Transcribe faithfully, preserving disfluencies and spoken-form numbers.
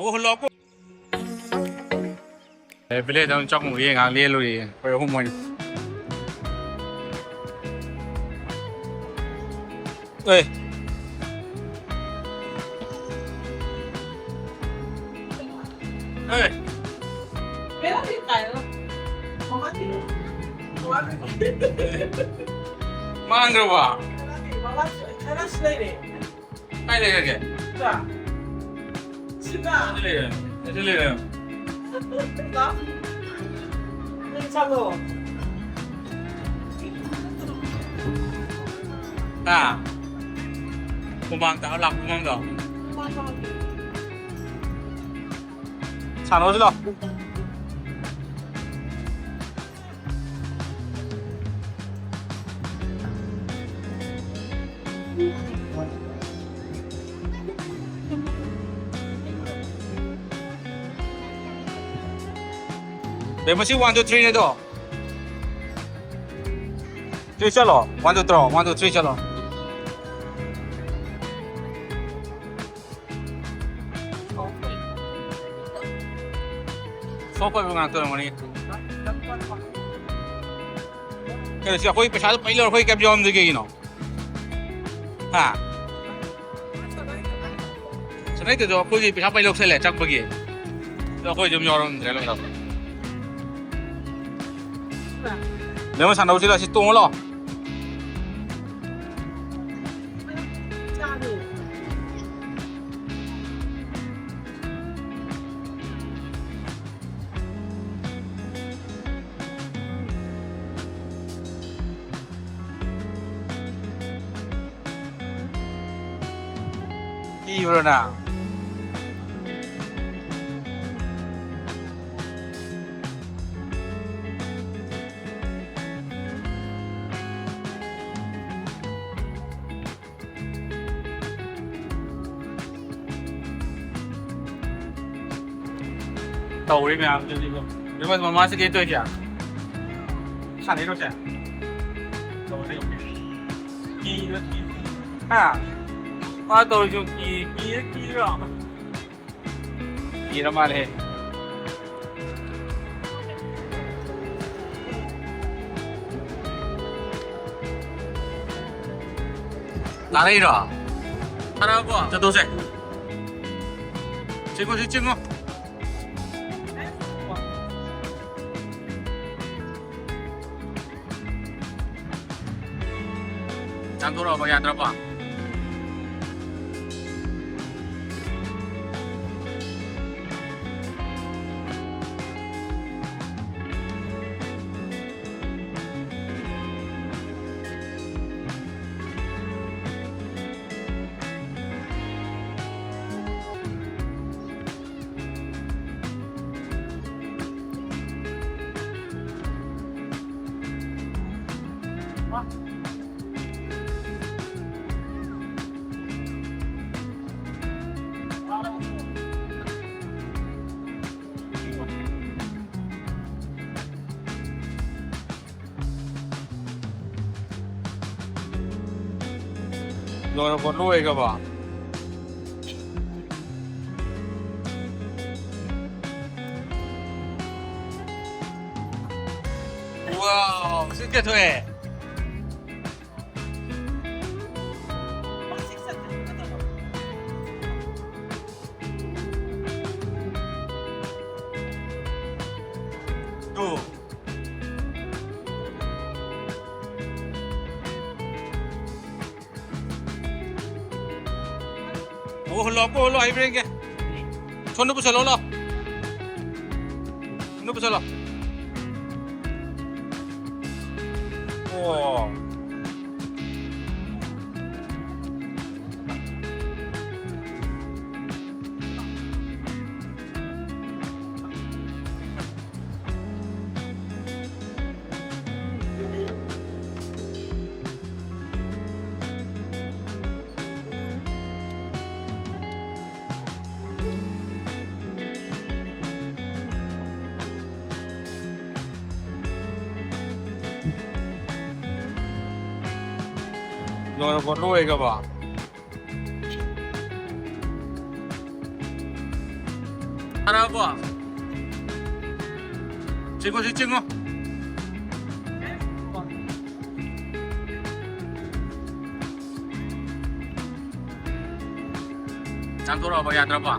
ꯑꯣ, ꯍꯨꯜꯂꯛꯑꯣ꯫ ꯑꯦ, ꯚꯤꯂꯦꯖꯇ ꯑꯃꯨꯛ ꯆꯪꯉꯨꯒꯦ, ꯉꯥꯏꯍꯥꯛ ꯂꯦꯜꯂꯨꯒꯦ, ꯑꯩꯈꯣꯏ ꯑꯍꯨꯝ ꯑꯣꯏꯅ꯫ ꯑꯦ꯫ ꯑꯦ꯫ ꯃꯥꯡꯈ꯭ꯔꯕ? ꯀꯥꯏ ꯂꯩꯔꯒꯦ? ꯁꯤꯗ꯫ ꯁꯤꯗ꯫ ꯁꯤ ꯂꯩꯔꯦ꯫ ꯁꯤ ꯂꯩꯔꯦ꯫ ꯂꯥꯛ꯫ ꯅꯪ ꯆꯠꯂꯣ꯫ ꯍꯥ? ꯍꯨꯃꯥꯡ ꯇꯥꯔ ꯂꯥꯛꯄ ꯃꯑꯣꯡꯗꯣ꯫ ꯁꯥꯟꯅꯧꯁꯤ ꯂꯥꯎ꯫ ꯕꯦꯝꯃ, ꯁꯤ one, two, three ꯅꯦꯗꯣ꯫ Three ꯆꯠꯂꯣ꯫ One, two, ꯇꯧꯔꯣ꯫ One, two, three ꯆꯠꯂꯣ꯫ Soft ꯑꯣꯏꯕ ꯉꯥꯛꯇ ꯑꯣꯏꯔꯝꯒꯅꯤ꯫ ꯀꯩꯅꯣ, ꯁꯤ ꯑꯩꯈꯣꯏ ꯄꯩꯁꯥꯗꯣ ꯄꯩ ꯂꯧꯔ ꯑꯩꯈꯣꯏ ꯀꯩꯝ ꯌꯥꯎꯔꯝꯗꯦ ꯀꯩꯒꯤꯅꯣ? ꯍꯥ? ꯁꯅꯩꯗꯨꯗꯣ ꯑꯩꯈꯣꯏꯒꯤ ꯄꯩꯁꯥ ꯄꯩ ꯂꯧꯁꯜꯂꯦ ꯆꯪꯕꯒꯤ꯫ ꯑꯗꯣ ꯑꯩꯈꯣꯏ ꯑꯗꯨꯝ ꯌꯥꯎꯔꯝꯗ꯭ꯔꯦ ꯂꯧꯅꯕ꯫ ꯂꯦꯃꯟ ꯁꯥꯟꯅꯧꯁꯤ ꯂꯥꯎ, ꯁꯤ ꯇꯣꯡꯉꯣ ꯂꯥꯎ꯫ ꯀꯤꯕ꯭ꯔꯣ ꯅꯪ? ꯇꯧꯔꯤ ꯃꯌꯥꯝꯁꯤꯗꯤꯀꯣ꯫ ꯏꯕꯦꯝꯃ, ꯃꯃꯥꯁꯤ ꯀꯩ ꯇꯧꯔꯤꯁꯦ? ꯁꯥꯟꯅꯩꯔꯣ ꯁꯦ? ꯇꯧꯔꯤ꯫ ꯀꯤꯔ ꯀꯤ-, ꯍꯥ? ꯃꯥ ꯇꯧꯔꯤꯁꯤ ꯀꯤ-, ꯀꯤꯔ ꯀꯤꯔꯣ? ꯄꯤꯔ ꯃꯥꯜꯂꯦ꯫ ꯇꯥꯔꯛꯏꯔꯣ? ꯇꯥꯔꯛꯑꯕꯣ? ꯆꯠꯊꯣꯛꯁꯦ꯫ ꯆꯤꯡꯉꯨ, ꯁꯤ ꯆꯤꯡꯉꯨ꯫ ꯆꯪꯊꯣꯔꯛꯑꯕ ꯌꯥꯗ꯭ꯔꯕ? ꯂꯣꯏꯔꯕꯣ? ꯂꯣꯏꯈ꯭ꯔꯕꯣ? ꯋꯥꯎ, ꯁꯤ ꯀꯌꯥ ꯊꯣꯛꯑꯦ? ꯇꯨ꯫ ꯑꯃꯨꯛ ꯍꯨꯜꯂꯣ, ꯑꯃꯨꯛ ꯍꯨꯜꯂꯣ, ꯍꯩꯕ꯭ꯔꯥ ꯌꯦꯡꯒꯦ꯫ ꯁꯣꯝꯗ ꯄꯨꯁꯜꯂꯣ, ꯂꯥꯎ꯫ ꯁꯣꯝꯗ ꯄꯨꯁꯜꯂꯣ꯫ ꯑꯣ꯫ ꯂꯣꯏꯔꯕꯣ? ꯂꯣꯏꯈ꯭ꯔꯕꯣ? ꯌꯥꯔꯕꯣ? ꯆꯤꯡꯉꯨ, ꯁꯤ ꯆꯤꯡꯉꯨ꯫ ꯆꯪꯊꯣꯔꯛꯑꯕ, ꯌꯥꯗ꯭ꯔꯕ?